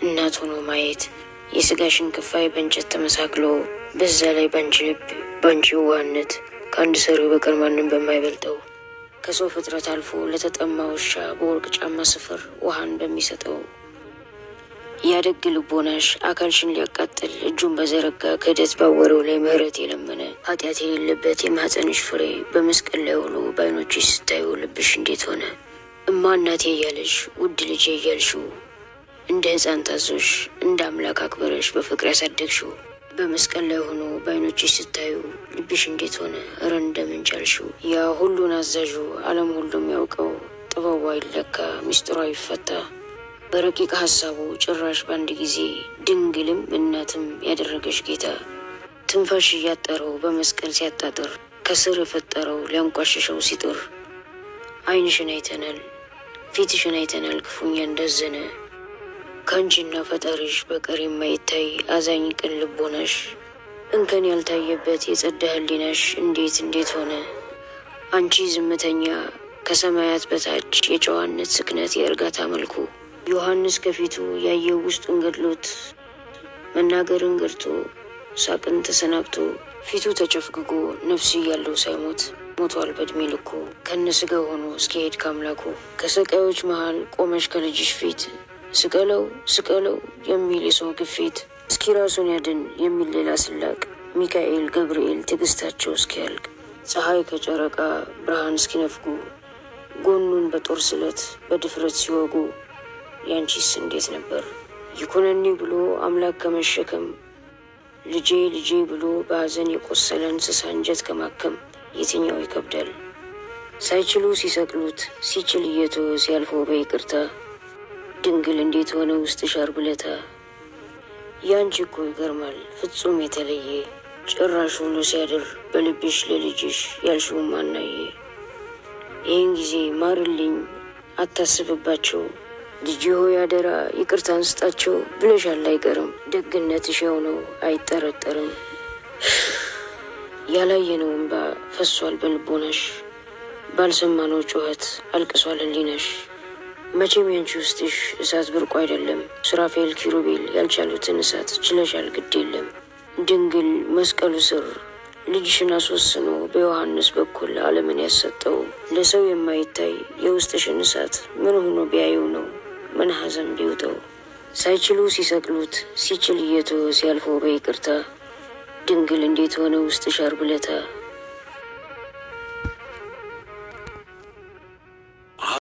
እናት ሆኖ ማየት የስጋሽን ክፋይ በእንጨት ተመሳክሎ በዛ ላይ በአንቺ ልብ በአንቺ የዋህነት ከአንድ ሰሪው በቀር ማንም በማይበልጠው ከሰው ፍጥረት አልፎ ለተጠማ ውሻ በወርቅ ጫማ ስፍር ውሃን በሚሰጠው ያደግ ልቦናሽ አካልሽን ሊያቃጥል እጁን በዘረጋ ክህደት ባወረው ላይ ምሕረት የለመነ ኃጢአት የሌለበት የማኅፀንሽ ፍሬ በመስቀል ላይ ውሎ በዓይኖችሽ ስታዩ ልብሽ እንዴት ሆነ? እማ እናቴ እያለሽ ውድ ልጄ እያልሽው እንደ ሕፃን ታዞሽ እንደ አምላክ አክብረሽ በፍቅር ያሳደግሽው በመስቀል ላይ ሆኖ በዓይኖችሽ ስታዩ ልብሽ እንዴት ሆነ? እረ እንደምን ቻልሽው? ያ ሁሉን አዛዡ ዓለም ሁሉም ያውቀው ጥበቡ አይለካ ሚስጥሩ አይፈታ በረቂቅ ሀሳቡ ጭራሽ በአንድ ጊዜ ድንግልም እናትም ያደረገሽ ጌታ ትንፋሽ እያጠረው በመስቀል ሲያጣጥር ከስር የፈጠረው ሊያንቋሽሸው ሲጥር ዓይንሽን አይተናል ፊትሽን አይተናል ክፉኛ እንዳዘነ ከአንቺና ፈጣሪሽ በቀር የማይታይ አዛኝ ቅን ልቦናሽ እንከን ያልታየበት የጸዳ ሕሊናሽ እንዴት እንዴት ሆነ? አንቺ ዝምተኛ ከሰማያት በታች የጨዋነት ስክነት የእርጋታ መልኩ ዮሐንስ ከፊቱ ያየው ውስጡን ገድሎት መናገርን ገርቶ ሳቅን ተሰናብቶ ፊቱ ተጨፍግጎ ነፍስ እያለው ሳይሞት ሞቷል በእድሜ ልኩ ከነ ስጋው ሆኖ እስኪሄድ ካምላኩ። ከሰቃዮች መሃል ቆመሽ ከልጅሽ ፊት ስቀለው ስቀለው የሚል የሰው ግፊት እስኪ ራሱን ያድን የሚል ሌላ ስላቅ ሚካኤል ገብርኤል ትዕግስታቸው እስኪያልቅ ፀሐይ ከጨረቃ ብርሃን እስኪነፍጉ ጎኑን በጦር ስለት በድፍረት ሲወጉ ያንቺስ እንዴት ነበር? ይኩነኒ ብሎ አምላክ ከመሸከም ልጄ ልጄ ብሎ በሐዘን የቆሰለ እንስሳ አንጀት ከማከም የትኛው ይከብዳል? ሳይችሉ ሲሰቅሉት ሲችል እየተወ ሲያልፈው በይቅርታ ድንግል እንዴት ሆነ ውስጥሽ ዓርብ ዕለታ? ያንቺ እኮ ይገርማል ፍጹም የተለየ ጭራሽ ሁሉ ሲያድር በልብሽ ለልጅሽ ያልሽውም አናየ። ይህን ጊዜ ማርልኝ አታስብባቸው ልጄ ሆይ አደራ ይቅርታን ስጣቸው ብለሻል አይቀርም። ደግነትሽ ያው ነው አይጠረጠርም። ያላየነው እንባ ፈሷል በልቦናሽ ባልሰማነው ጩኸት አልቅሷል ሕሊናሽ። መቼም ያንቺ ውስጥሽ እሳት ብርቁ አይደለም። ሱራፌል ኪሩቤል ያልቻሉትን እሳት ችለሻል ግድ የለም። ድንግል መስቀሉ ስር ልጅሽን አስወስኖ በዮሐንስ በኩል ዓለምን ያሰጠው ለሰው የማይታይ የውስጥሽን እሳት ምን ሆኖ ቢያየው ነው ምን ሐዘን ቢውጠው? ሳይችሉ ሲሰቅሉት ሲችል እየተወ ሲያልፈው በይቅርታ ድንግል እንዴት ሆነ ውስጥሽ ዓርብ ዕለታ?